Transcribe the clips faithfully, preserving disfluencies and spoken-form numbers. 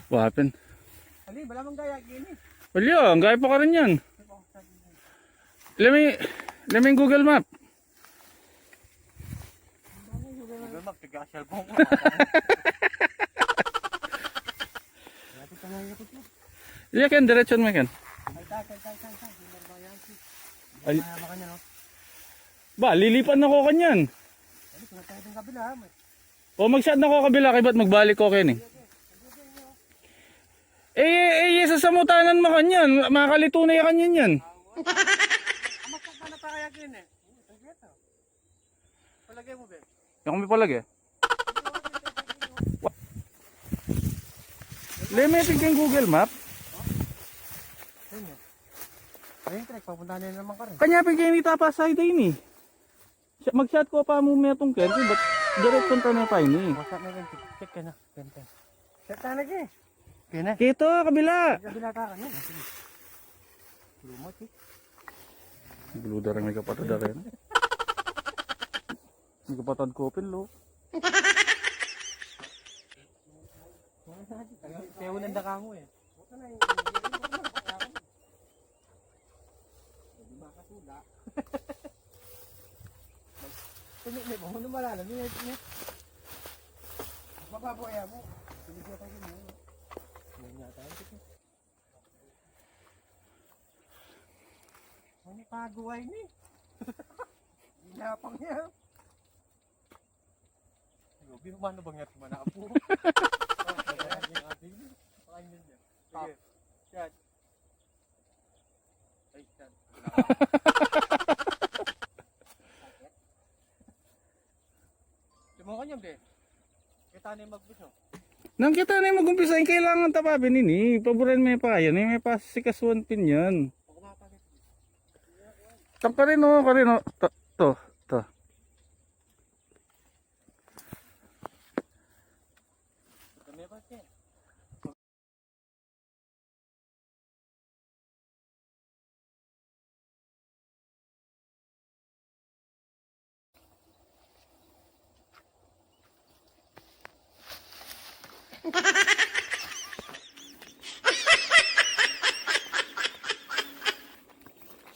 Wapin. Ali, bala mang gaya gini. Wala, ang gaya pa karin yan. Lami, lami Google Map. Google Map, tiga cellphone ko. Iya, ken, diretson me, ken. Ay, ba, lilipan na ko kanyan. O, mag-shot na ko kabila, kaybat magbalik ko keni. E, e, e, sasamutanan mu kanyan, makalitu na ya kanyan yan. Palagay mu, be. Yang mi palagay. Leme pin keng Google Map. Ayun, Trek, papunta na naman ka rin. Kanya pin keng itapa side ini. Siya, mag-shot ko pa mu metung ken, kaybat diretson tana pa ini. Wasa na rin, check ka na, bente. Check ka na, ki. Kena. Kito, kabila. Kabila ka, ano? Lumot, eh. Bulu darang may kapatad da rin. May kapatad ko, pin, lo. Kaya unang daka mo, eh. Hindi makatula. Tumi-, may bangon na malalam. Yun, yun, yun. Mababo kaya mo. Hindi siya tayo mo. Yan yata. Ano paguway ni? Ginapang niya. Grabe, humano bang yata manapo? Pakanya niya. Sige. Shot. Ay, shot. Sumo ka niyan, be. Kita na yung mag-, no? Nang kita na yung mag-umpisa, yung kailangan tapabin ini. Paboran me pa yan, eh, me pa sikasuan pin yan. Tang karin, o, karin, o. To, to, to.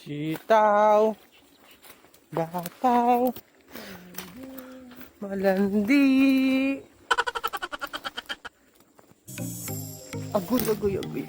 Sitaw, bataw, malandi. Aguy, aguy, aguy.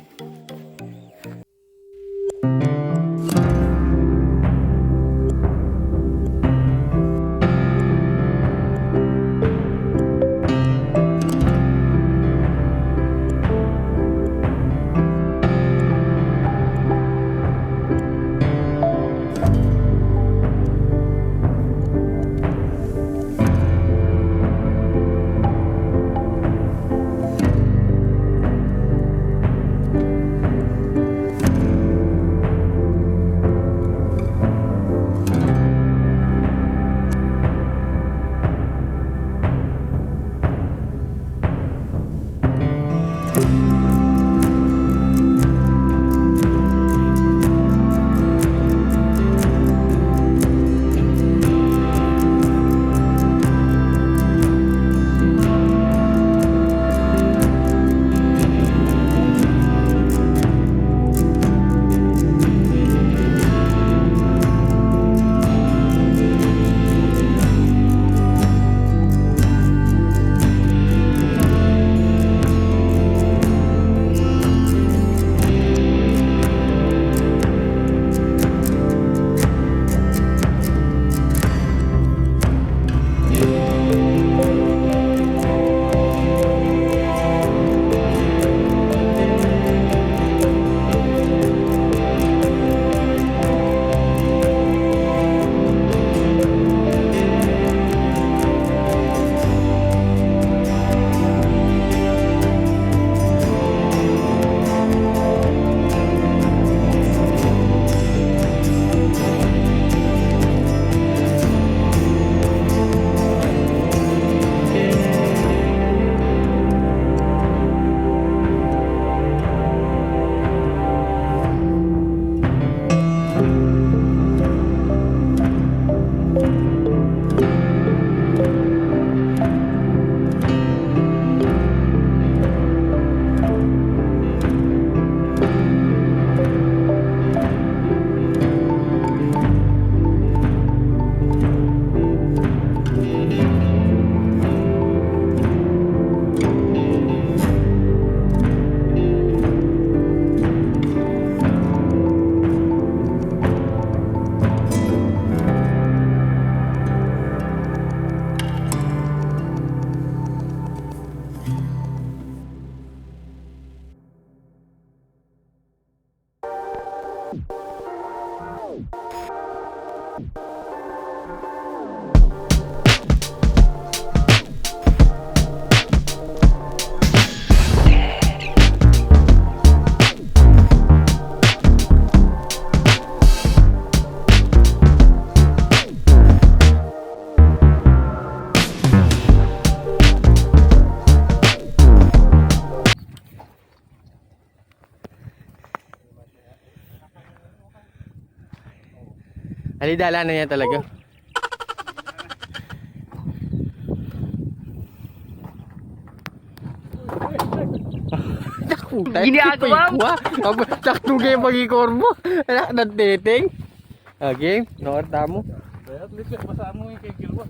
Dali-dala na niya talaga. Ginagawa mo. Sakto kayo pag-ikorbo. Anak ng teteng. Okay, noor tamu. At least, basa mo yung kay Gilwa.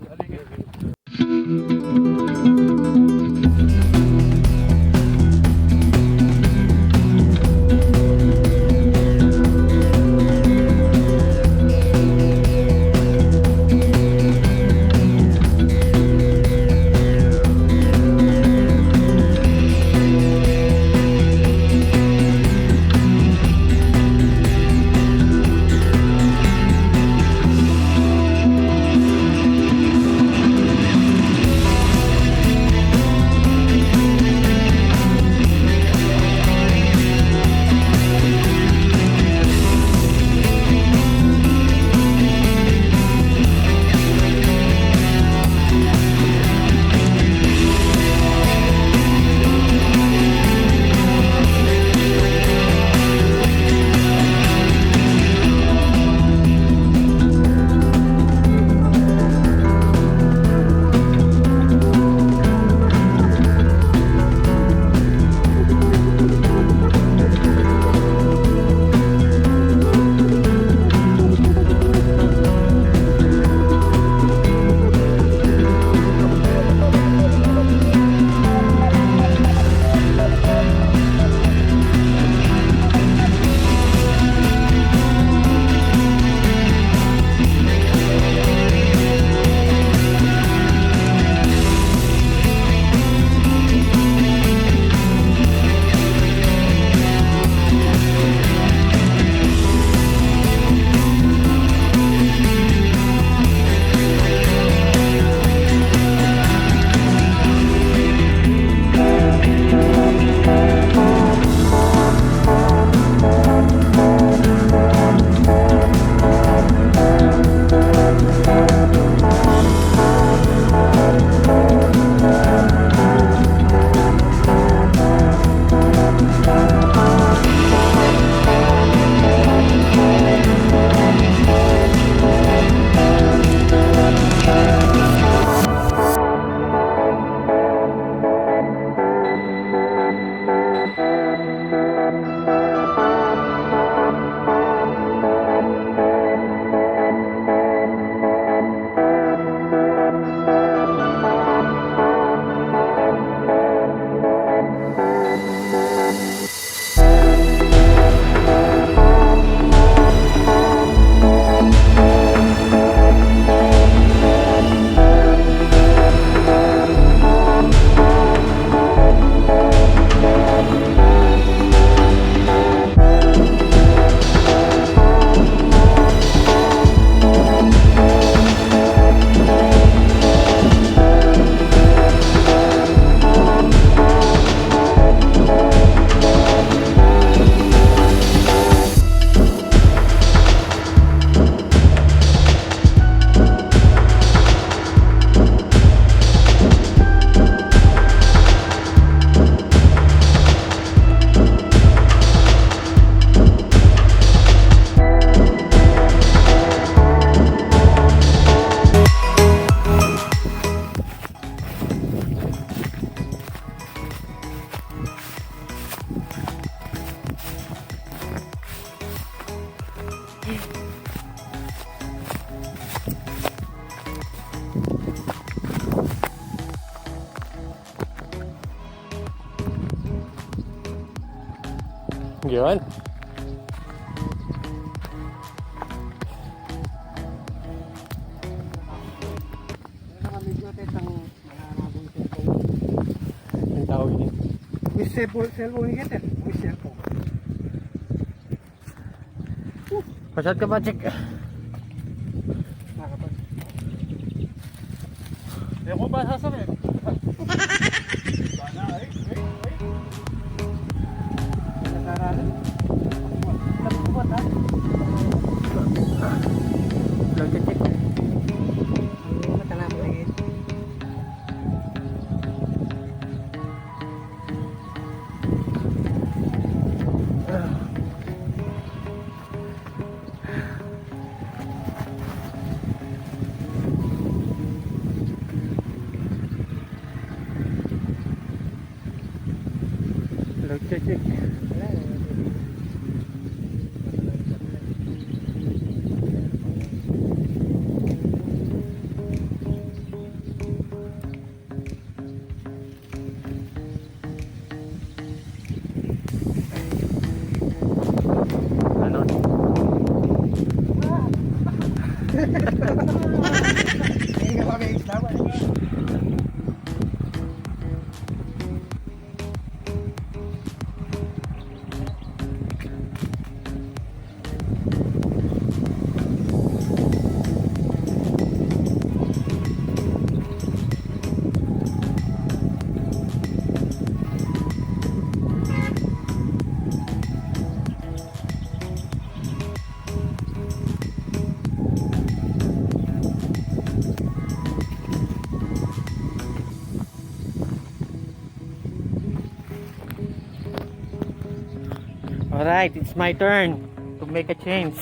Yun. Ang tawag niya. May cellphone, cellphone kita. May cellphone. Masyad ka, Patrick. Nakapag- Di ako ba sasakit? Sana, ay, ay, ay. Nasaralan. Nagbubuhat, ha? Nagche-check. Ang mata na ako, eh. Alright, it's my turn to make a change.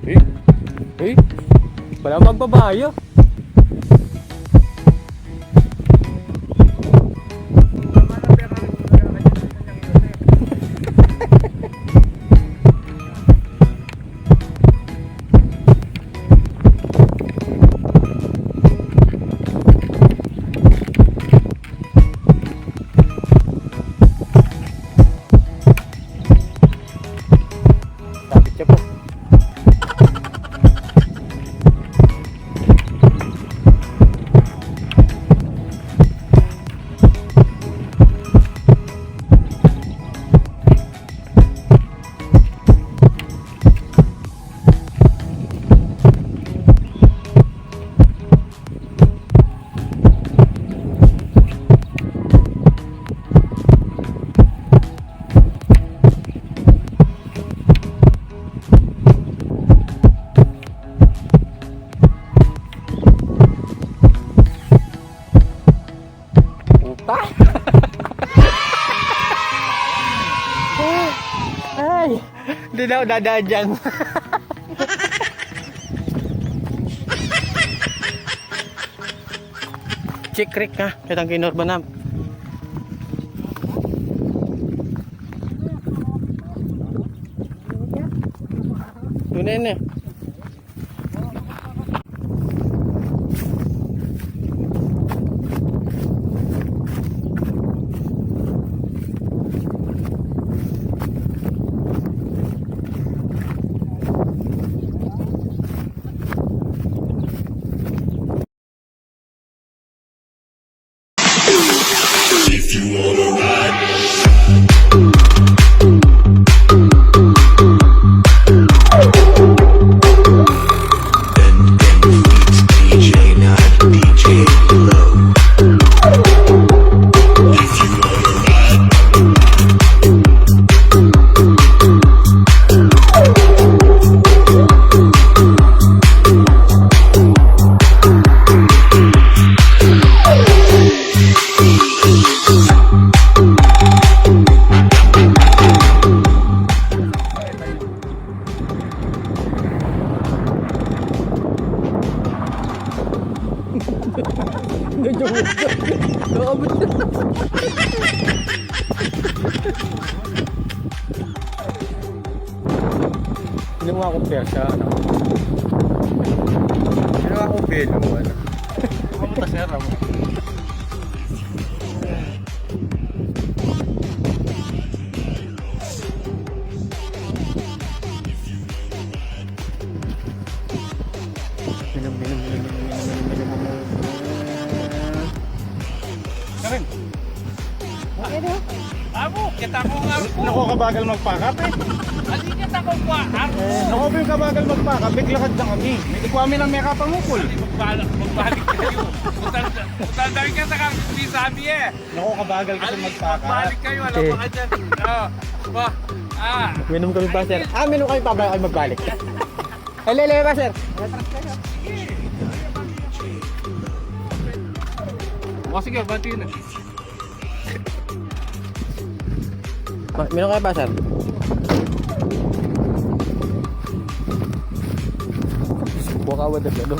Eh? Eh? Wala magbabayo. Kapit siya po. Puta. Ay, di na ako dadaan dyan. Check, Rick, ha? Kitang kinorba na. Tunay na. If you wanna ride, then, then it's D J, not D J Low. If you wanna ride, Ginawa kong Persia, ano? Ginawa kong Belo, ano? Pumunta siya, Ramo. Minum, minum, minum. Karin. Amo, kita ko nga po. Naku, kabagal magpakap, eh. Ali, kita ko po, ah. Naku, kabagal magpakap, bigla ka dyan kami. Hindi ko amin ang makapamukul. Magbalik, magbalik kayo. Punta, punta na rin ka sa kang sabi, eh. Naku, kabagal kasi magpakap. Magbalik kayo, alam mo ka dyan. Oh, ba, ah. Minum kami, Pastor. Ah, minum kami, pabaya kayo magbalik. Ay, lele, Pastor. O, sige, bati na. Ma-, minum kayo, Pastor. Buka, wala ka, no?